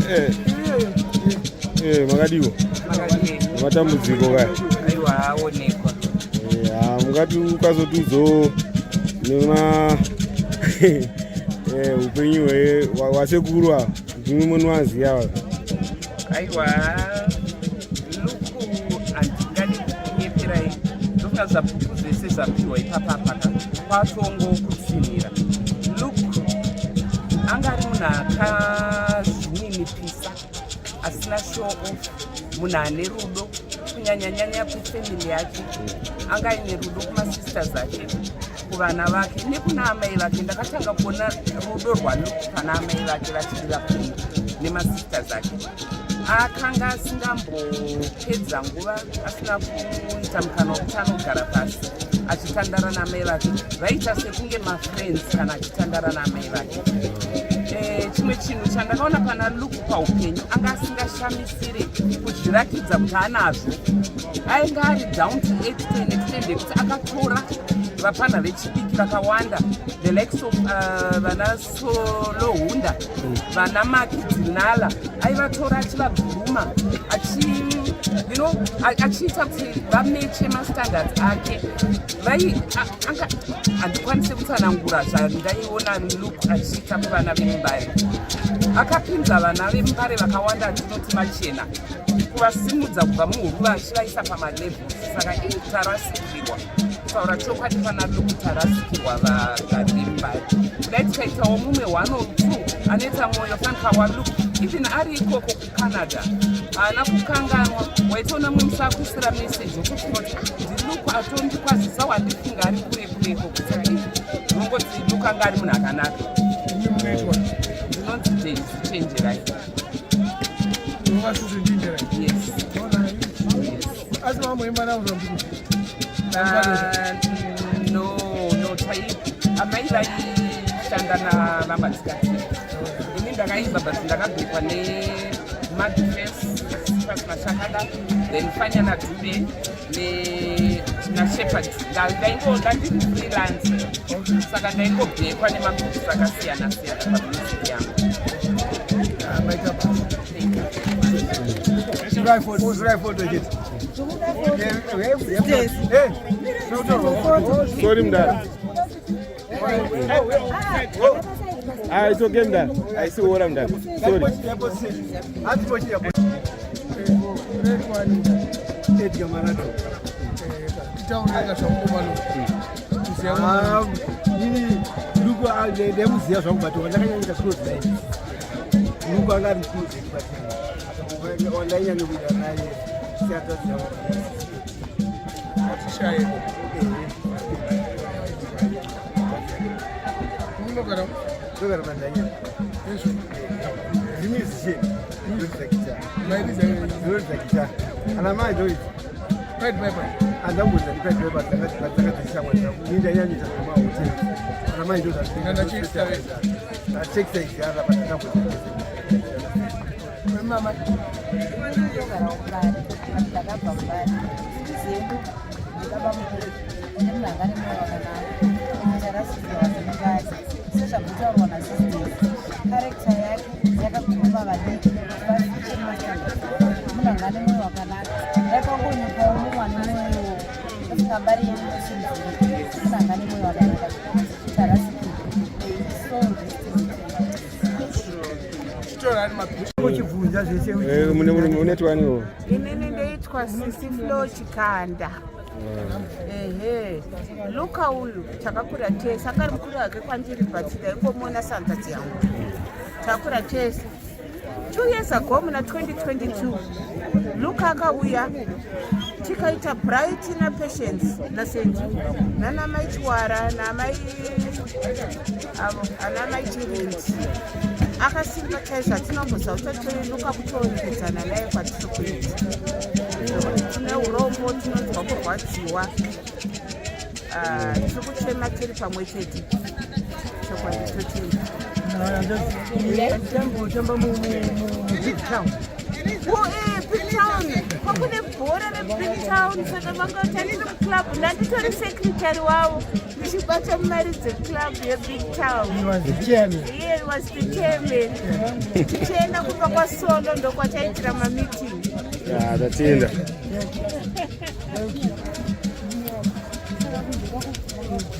Eh. Eh, makadiwo matambudziko kaya aiwa aonekwa eh, ah, mungati ukazotiudzawo nema upenyu hwasekuru ava ndimwe munoaziva ava aiwa luku handingadi kunyeperai ndofunga zvapupu zvese zvapiwa ipapapaka kwatongo kutsinhira luku anga ari munhu akazvininipisa asina show off munhu ane rudo kunyanyanyanya kufamily yake anga aine rudo kumasisters ake kuvana vake nekuna amai vake. Ndakatanga kuona rudo rwaLuke pana amai vake vachiri vapenyu nemasisters ake. Akanga asingambopedza nguva asina kuita mukana wekuti anogara pasi achitandara naamai vake. Vaiita sekunge mafriends kana achitandara naamai vake. Chimwe chinhu chandakaona pana Luke paupenyu, anga asingashamisiri kuzviratidza kuti anazvo. Ainge ari down to earth to an extent yekuti akatora vapana vechidiki vakawanda, the likes of vana Solohunda, vana Makidinala. Aivatora achivaguruma, achi you know achiita kuti vameche mastandards ake. Anga handikwanisi kutsanangura zvandaiona Luke achiita kuvana vemuMbare. Akapinza vana vemuMbare vakawanda atinoti machena, kuvasimudza kubva muhuruva achivaisa pamalevels. Saka ii, tarasikirwa, kutaura chokwadi, pana Luke tarasikirwa vagari vemuMbare. Kudai tikaitawo mumwe one or two anoita mwoyo fanika waLuke, even ari ikoko kuCanada haana kukanganwa. Waitoona mumwe musakuisira meseji wokufunga kuti ndiLuke atondikwazisa, wandifunga ari kure kure ikoko. Saka ndinongoti Luke anga ari munhu akanaka. Ndinonzi Daisy Chenjerai. Yes. Asi vamoimba navo? No, tai amai vaishanda navamadzikati. Ini ndakaimba, but ndakabhekwa nemadefense Mashakada, then Fanyana Dube naShepard. Ndaingo ndiri freelance, saka ndaingobhekwa nemagroups akasiyana siyana pamusic yangu. Maita basa. Uzurai foto chete. Sorry, mdara. Ah, it's okay, mdara. Haisi ora, mdara. Sorry. Edgar Marato. Titaurira zvamukomano. Ini Luke ndaimuziva zvangu, but wandakanyanya close naye, Luke anga ari close, but wandainyanya kuita naye siatadzi yangu. Atishaye. Munogara ndogara mandanyira. Ndimi musician. Ndoridza guitar. Ndoridza guitar. Ana mai ndoridza. Pied Piper. Andambodza ndi Pied Piper dzakadzishamwa dzangu. Ini ndainyanyisa zvemahoteri. Ana mai ndoridza. Nana Chexter. Chexter igara but andambodza. Mama. Ndogara kuMbare, ndakabva Mbare. Zedu ndikaba mukuru ende munhu anga nemoyo wakanaka ende tarasikirwa semubari sezvambotaurwa nasisters character yake yakaguma vadiki kuti vafiche mumastandard. Munhu anga nemoyo wakanaka, dai kwangonyokawo mumwe ane moyo iwowo asingambari yedu isimudzire. Munhu anga nemoyo wakanaka, tarasikirwa. So rest in peace. Chitora ari mabhishu. Uchibvunza zvese. Eh, mune unetwaniwo? Inini ndeitwa Sisi Flo Chikanda. Ehe, Luka uyu takakura tese, anga ari mukuru wake kwandiri, but ndaingomuona sanzadzi yangu. Takakura tese. 2 years ago, muna 2022, Luka akauya, tikaita Bright naPatience naSendi nana Chiwara namai avo ana mai Chirindi. Akasimba chaizvo, hatinamboziva kuti Luka kutoongedzana naye kwatiri kuita. Tine urombo, tinonzwa kurwadziwa. Ah, tiri kuchema tiri pamwe chete, chokwadi totenda. Tambotamba muBig Town. Big Town kwakune bhora reBig Town, saka vanga tandiri muclub, ndanditori secretary wavo, ndichibata mari dzeclub yeBig Town. He was the chairman. Iye was the chairman. Tichienda kumba kwaSolo, ndokwataitira mameeting. Ya, tatenda. Thank you.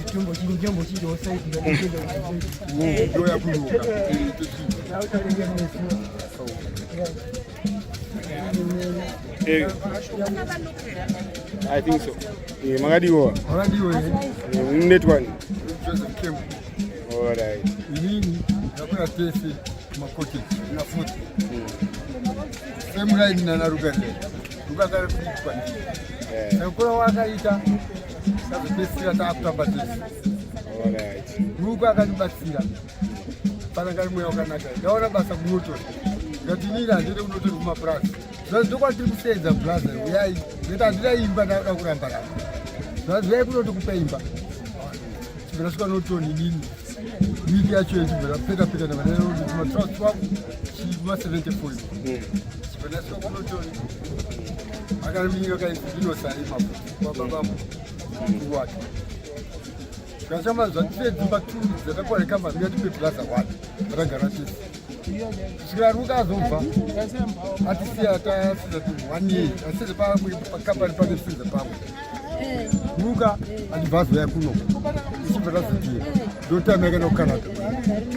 Chitumbo chinjombo chinjosaidira. Ndoya kuruka. I think so. Makadiwa? Makadiwa. Munetwani? Joseph Kembu. Alright. Inini ndakura tese kumakoteji nafuti. Same line nana Rugare. Rugare kudiki kwandiri. Sekura wakaita tazopedzisira taakutamba tese. Ruka akatibatsira. Pananga mweya wakanaka. Ndaona basa kuNorton. Ngati inini handidi kuNorton kumapurazi. Zvanzi ndokwatiri kusenza bulaza, uyai. Ngati handida imba, ndauda kuramba ramba. Zvanzi uyai kunoti kupe imba. Chibva ndasvika Norton inini. Wiki yacho yechibva ndapfeka pfeka ndabva twangu chima 74. Chibva ndasvika kuNorton. Akarimira kaisi ndinosaima kwababa mukuru wake. Tikashamba zvatire dzimba two dzatakuwa nekambani ngatipe plaza one patagara tese. Kusvikira Ruka azobva atisiya tasina one year asise pamwe pakambani pake tisinze pamwe. Ruka achibva azouya kuno ichibva tazotiya ndotime yakaenda kuCanada.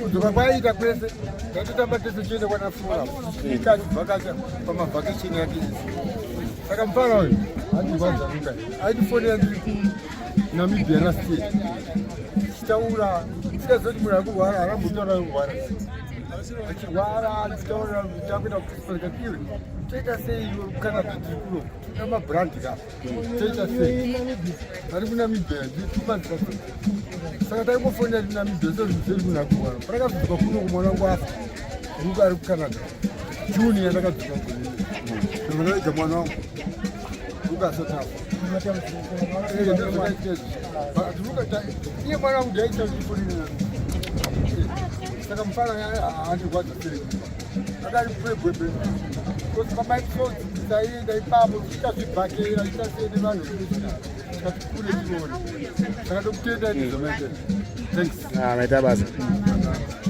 Kudzoka kwaiita kwese tatotamba tese tiende kwana Flora ika achivhakacha pamavhakesheni yake isi. Saka mufana uyu andikwanza Ruka aitifonera ndiri kuNamibia last year tichitaura, tikazoti munhu ari kurwara, arambotaura kurwara achirwara, tichitaura takuenda kuChristmas iwe toita sei iwe kuCanada, tiri kuno tuna mabrand ka, toita sei ari kuNamibia nditumanzika. Saka taingofonera tiri Namibia sezvizeri munhu ari kurwara. Parakazodzoka kuno kumwana wangu afa, Ruka ari kuCanada, June yandakadzoka gore ndinoita mwana wangu Ruka asati afa. Iye mwana wangu ndaita ndifonera. Saka mufana andirwadza sei akari bwebwebwe kuti pamaisodzi taienda ipapo tichazvibhakera tichasei nevanhu tikati kure tione. Saka ndokutenda ndizvomaite, thanks. Ah, maita basa.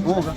Boka.